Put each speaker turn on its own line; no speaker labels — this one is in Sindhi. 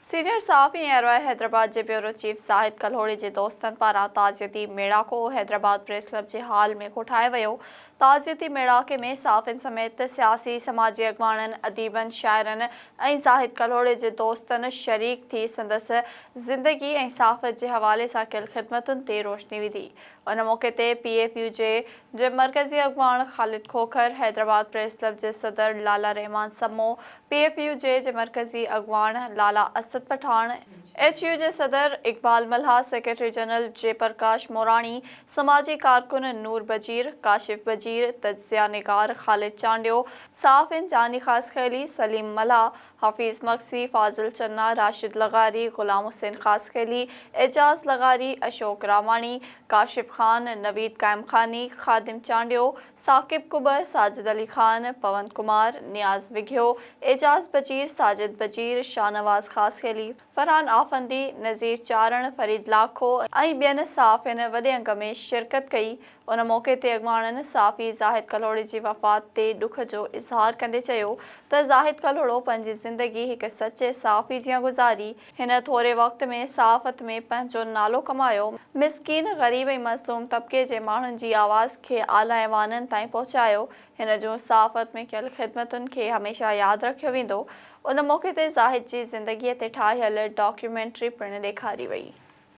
سينيئر صحافي ۽ آر وائي حيدرآباد جي بيورو چيف زاهد ڪلهوڙي جي دوستن پاران تعزيتي ميڙاڪو حيدرآباد پريس ڪلب جي هال ۾ ڪوٺايو ويو. تعزيتي ميڙاڪي ۾ صحافين سميت سياسي سماجي اڳواڻن، اديبن، شاعرن ۽ زاهد ڪلهوڙي جي دوستن شريڪ ٿي سندس زندگي ۽ صحافت جي حوالي سان ڪيل خدمتن تي روشني وڌي. ان موقعي تي پي ايف يو جي جي مرڪزي اڳواڻ خالد کوکر، حيدرآباد پريس ڪلب جي صدر Lala Rehman Samo, P F U J جي مرڪزي اڳواڻ لالا اسد پٺاڻ، ايڇ يو جي صدر اقبال ملاح، سيڪريٽري جنرل جي پرڪاش موراڻي، سماجي ڪارڪن نور بجير، ڪاشف بجير، تجزيه نگار خالد چانڊيو، صحافين جاني خاصخيلي، سليم ملاح، حفيظ مگسي، فاضل چنا، راشد لغاري، غلام حسين خاصخيلي، اعجاز لغاري، اشوڪ راماڻي، ڪاشف خان، نويد قائمخاني، خادم چانڊيو، ثاقب ڪٻر، ساجد علي خان، پون ڪمار، نياز وگهيو، اعجاز بجير، ساجد بجير، شاهنواز خاصخيلي، فرحان آفندي، نذير چارڻ، فريد لاکو ۽ ٻين صحافين وڏي انگ ۾ شرڪت ڪئي. ان موقعي تي اڳواڻن صحافي زاهد ڪلهوڙي جي وفات تي ڏک جو اظهار ڪندي چيو ته زاهد ڪلهوڙو پنهنجي زندگي هڪ سچي صحافي جيان گذاري، هن ٿوري وقت ۾ صحافت ۾ پنهنجو نالو ڪمايو، مسڪين، غريب ۽ مظلوم طبقي جي ماڻهن جي آواز کي اعليٰ ايوانن تائين پهچايو، هن جون صحافت ۾ ڪيل خدمتن کي هميشه ياد رکيو ويندو. ان موقعي تي زاهد جي زندگي تي ٺاهيل ڊاڪيومينٽري پڻ ڏيکاري وئي.